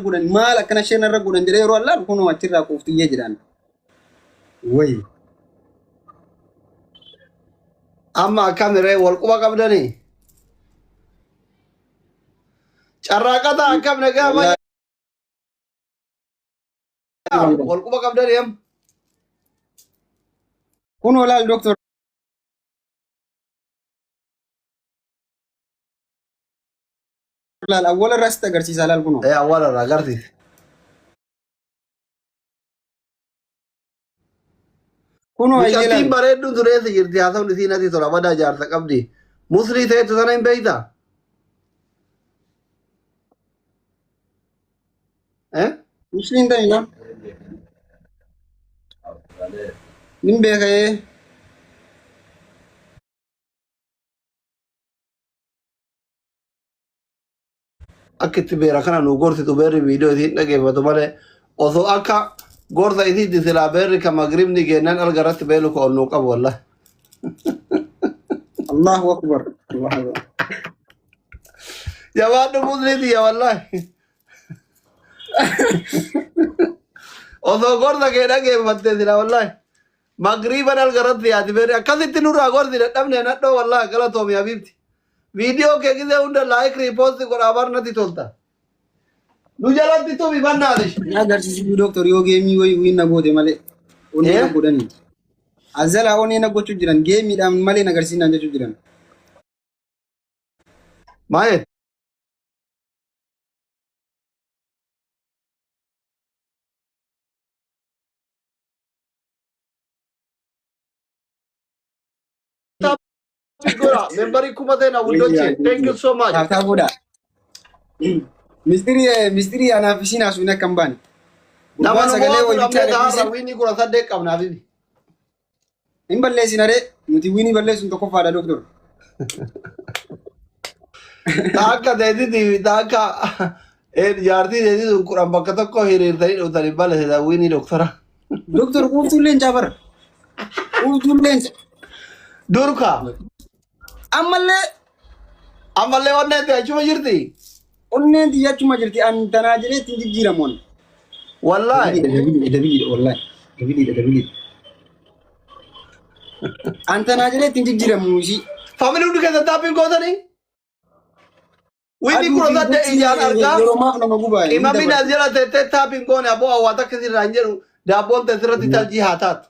Godhan maal akkana isheen irra godhan jedhee yeroo allaalu kunoo achirraa quuftiyyee jedhaan. Wayi. Amma akkamiree wal quba qabdanii? Carraaqata akkam nagaa Wallaahi fayyaa wal quba qabdanii amma? Kunoo laal doktor laal awwala irraa sitti agarsiisaa laal kunoo. Ee awwaala irraa agarsiisi. Kunoo ayyee Mucattiin laal. bareedduun tun eessa jirti haasawni isii natti tola badaa jaarsa qabdi. Musrii ta'etu sana hin beektaa? Eh? Musliin ta'e na. Nin beekee. Akka itti beera kana nu gorsitu beerri viidiyoo isiin dhageeffatu malee osoo akka gorsa isiitti silaa beerri ka magribni geennan alga irratti beelu ka ol nuu qabu wallahi. Allahu akbar. Allahu akbar. Jabaadhu musliiti tiyya wallahi. Osoo gorsa kee dhageeffatte silaa wallahi. Magriiban alga irratti yaati beerri akkasitti nurraa gorsi dadhabne nadhoo wallahi galatoomi habiibti. Viidiyoo kee gisee hunda like repost godhaa bar natti tolta. Nu jalatti tumi bannaatish. Na agarsiisu doktor yoo geemii wayii wiin na goote malee. Onnee na Eh? godhanii. Azalaa onnee na gochuu jiran geemiidhaan malee na agarsiisnaan jechuu jiran. Maayet. Gora, membarii kuma ta'e na wuddoche. Thank you so much. Taataa godha. Mistirii mistirii anaaf isiin haasofni akka hin baane. Nama Gurbaan nu sagalee mo'atu wayii dhabnee bichaa ta'arra gadhiise wiinii 18 qabna habibi. hin balleessin aree nuti wiinii balleessuun tokkoffaadha doktor. Ta akka teetitii ta akka jaartii teetii sun 10 bakka tokko hiriirtanii dhuftanii balleessitan wiinii doktora. Doktor quuftuun leencaa bara. Quuftuun leenca. Durka Ammallee ammallee onneen tee achuma jirti. onneen tiyya achuma jirti an tanaa jedhee ittiin jijjiiramu an. Wallaahi. Dabiliidha dabiliidha wallaahi. Dabiliidha dabiliidha. An tanaa jedhee ittiin jijjiiramu isii. Family hundi keessan taappiin gootanii? Wiinii Aduu kudha fi saddeet gochi ijaan argaa. yeroo maaf nama gubaa hin Qimamiin as dabartu. jala teettee taappiin goone aboo hawwaata akka sirraa hin jedhu daabboon tee sirratti taljii haa taatu.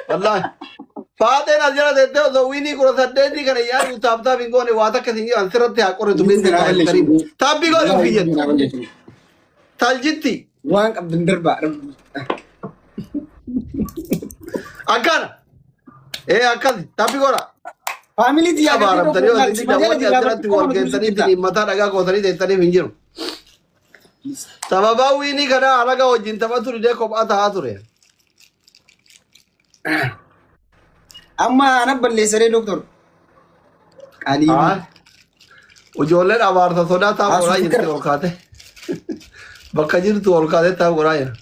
Wallaahi. Faaxeen as jala teettee osoo wiinii 18 kana yaadu taap taap hin goone waan akka sin jedhan sirratti haa qoritu Inni biizni naa laahil balleessu. kariim. Taappii goone Wallaahi ofii inni jettu. naa balleessu. Taljitti. Waan qabdan darbaa. Akkana. Ee akkasi taappii godha. Faamilii tiyyaa gartee Abaaramtanii tokko osoo si jala namoonni jira asirratti xiqqoo wal nama dubbisuu geessanii jirta. mataa dhagaa gootanii teessaniif hin jiru. Sababaa wiinii kanaa halaga wajjin taphatu didee kophaa taa'aa ture. Amma ana balleessaree doktor. Qalii. Ah, Ijoolleen abaarsa sodaa taa'u Asuu godhaa jirti fikir. ol kaate. Bakka jirtu ol kaatee taa'u godhaa jira.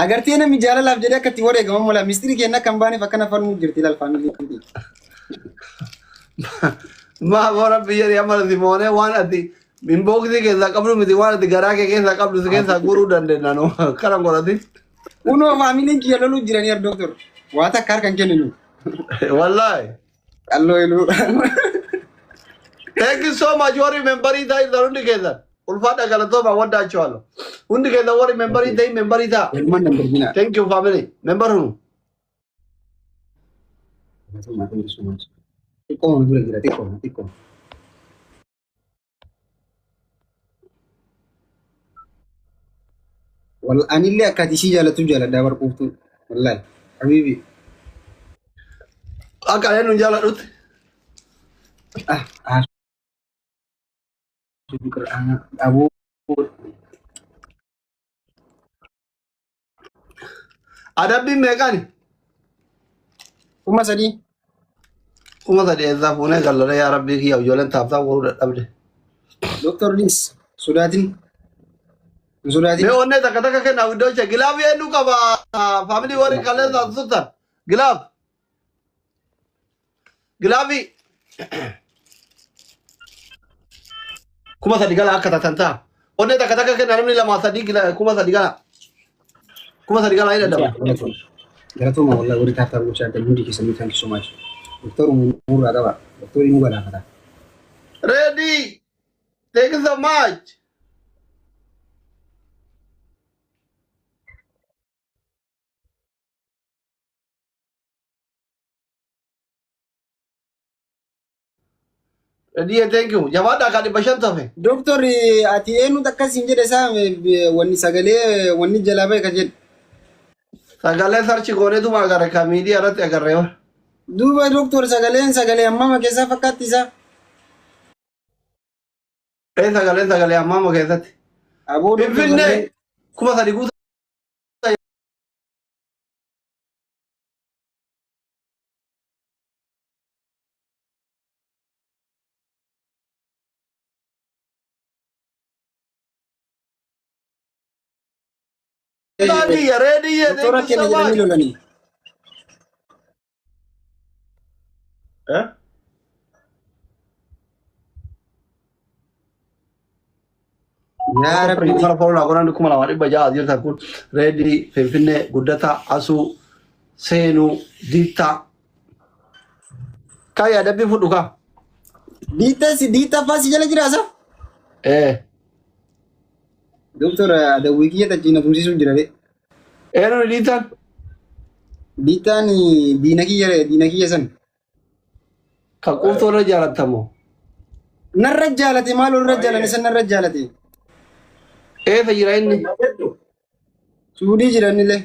Agartee namni jaalalaaf jedhee akka itti wareegamu mala mistirii keenya akka hin baaneef akkana falmuu jirti laal faamilii. Maa boo rabbi jedhi amma simoonee waan ati inboksii keessaa qabdu miti waan ati garaa kee keessaa qabdu si keessaa guuruu dandeenya nu kana godhati. Kunoo faamiliin kiyya loluu jiranii ar doktor. Waa takka harka hin kenninu. Wallaahi. Qalloo iluu. Thank you so much warri membarii ta'in hundi keessan. Ulfaadha galatooma waddaachawaallo. Hundi keessan warri membarii ta'in membarii ta'a. Walumaan nan darbina. Thank you family. Member hunu. Thank you so much. Xiqqooma dura jira xiqqooma xiqqooma. Wal anillee akka ati ishii jaalattu jaaladhaa barquuftuu. Wallaahi. Habiibi. Akka ani nun jaaladhutti. Ah, ah. Qur'aana aboo. Adabbiin meeqaani? 3000. 3000 eessaa fuunee gallara yaa rabbii kiyya ijoolleen taaftaa waruu dadhabde. Doktor Liis sodaatin. Hin sodaatin. Mee onnee takka takka kennaa widdoocha gilaaf eenyu qaba faamilii warri kaleessa sultan gilaaf gilaafii. 3,000 gala akka taatan ta'a. Onnee takka takka kenna namni lamaa sadii 3,000 gala. 3,000 gala hin dadhaba. Galatooma wallahi warri tap tap gochaa jirtan hundi keessanii thank you so much. Doktor nurraa qaba. Doktorii nu galaafata. Ready. Thank you so much. Ready, thank you. Jabaadhaa kan 500 tafe. Doktor ati eenyutu akkas hin jedhe isaa wanni sagalee wanni jalaa bahe ka jedhe. Sagalee sarchi gooneetuma agarre kan miidiyaa irratti agarre. Duuba doktor sagaleen sagalee ammama keessaa fakkaatti isaa. Ee sagaleen sagalee ammaama keessatti. Aboo doktor Finfinnee sagalee 3,000 guutaa. Ready, ready, Doktora thank you kenna so jedhanii much. lolanii. Eh? Yaa Rabbi. Fara foolaa godhan 2,600 jirtan kun reedii Finfinnee guddataa asuu seenuu diittaa. Kaa yaadabbii fudhu kaa. Diittaa si diittaa faa si jala jira asa? Ee. Doktor adawwii kiyya tachiin na tumsiisuu jira bee. Eenyu diittaan? Diittaan diina kiyya san. Kan quuftoo irra jaalattamoo? Narra jaalate maal irra jaalane san narra jaalate. Eessa jira inni? Suudii jira innillee.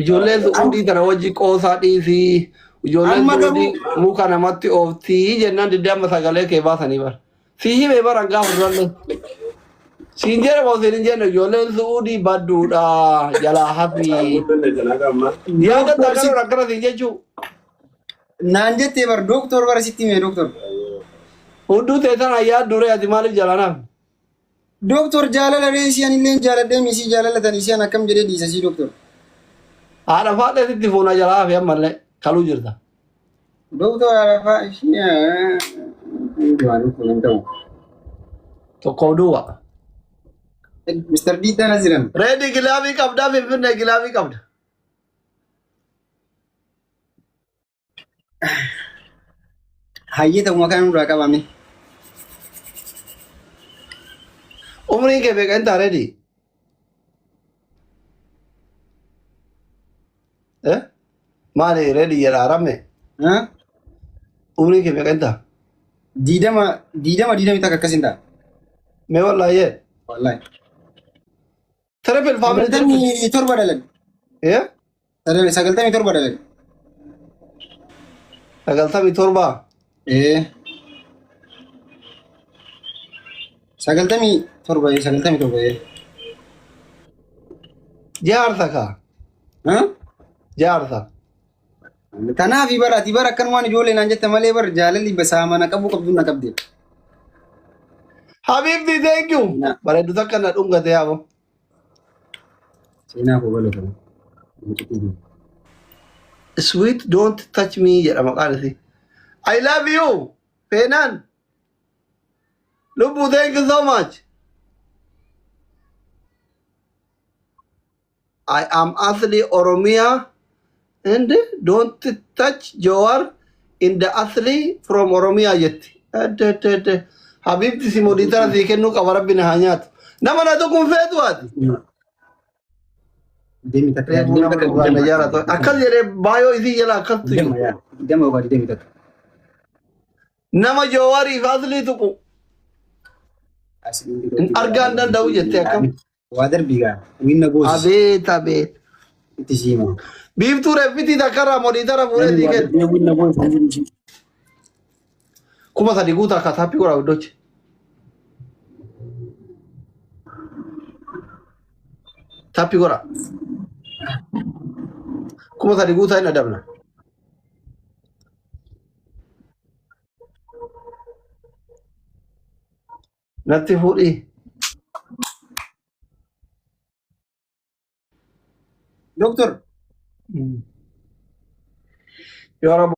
Ijoolleen su'uudii tana wajji qoosaa dhiisii. Ijoolleen Amma su'uudii garuu muka namatti ooftii jennaan diddee amma sagalee kee baasanii bara. Si hime bara gaafa durallee. Siin jedhe moo siin hin jenne ijoolleen su'uudii badduudha jalaa hafii. Yaada doktor si tagaruu akkana siin jechuu. naan jettee bar doktor bara sitti hime doktor. Hudduu tee tana yaadduree ati maaliif jalaa naaf? Doktor jaalala ree isii anillee jaaladhee misii jaalala tan isii an akkam jedhee dhiisa sii doktor. Haadha faadhee sitti fuuna jalaa hafi ammallee kaluu jirta. Doktor Arafaa ishii waan kun hin ta'u. Tokkoof duwwa. Mr. Diitaan as jiran. Reedi gilaafii qabdaa Finfinnee gilaafii qabda. Hayyee ta'uma kan nurraa qabame. Umriin kee meeqa hin ta'a reedi? Eh? Maali reedi jedha ramme? Umriin kee meeqa hin ta'a? 20 20 21 akkas hin ta'a. Mee wallaahi jee. Wallaahi. Triple family triple. 97 dhalan. Eh? 97 dhalan. 97. Ee. 97 97 ee. Jaarsa kaa. Jaarsa. Kanaaf bara ati bara akkanumaan ijoollee naan jette malee bar jaalalli saamana qabu qabdu na qabde. Habibti thank you. Na. Bareeddu takka na dhungate yaabo. Seenaa koo galata. Sweet don't touch me jedha maqaan isii. I love you. Feenaan. Lubbu thank you so much. I am Asli Oromia and don't touch Jawar in the Asli from Oromia jetti. Adde adde adde. Habibti si moditara si kennuu qaba rabbi na haa nyaatu. Nama na tuquun feetu ati. Deemi takka Reefuu deemi nama takka dhugaa na jaalatu. Akkas jedhee baayoo isii jala akkas tuqu. 20 yaa 20 yookaan 21. Nama Jawaarii fi Aslii tuqu. Argaa hin danda'u jettee akkam. Waa darbii gaa winna goos Abeet abeet. itti siima. Biiftuu reeffitii takkarraa moditara fuudhee sii kennu. Winna goos 3,000 guutaa akka taappii godhaa guddochi. Taappii godhaa. 3,000 guutaa hin adabna. Natti fuudhii. Doktor Yoo rabbi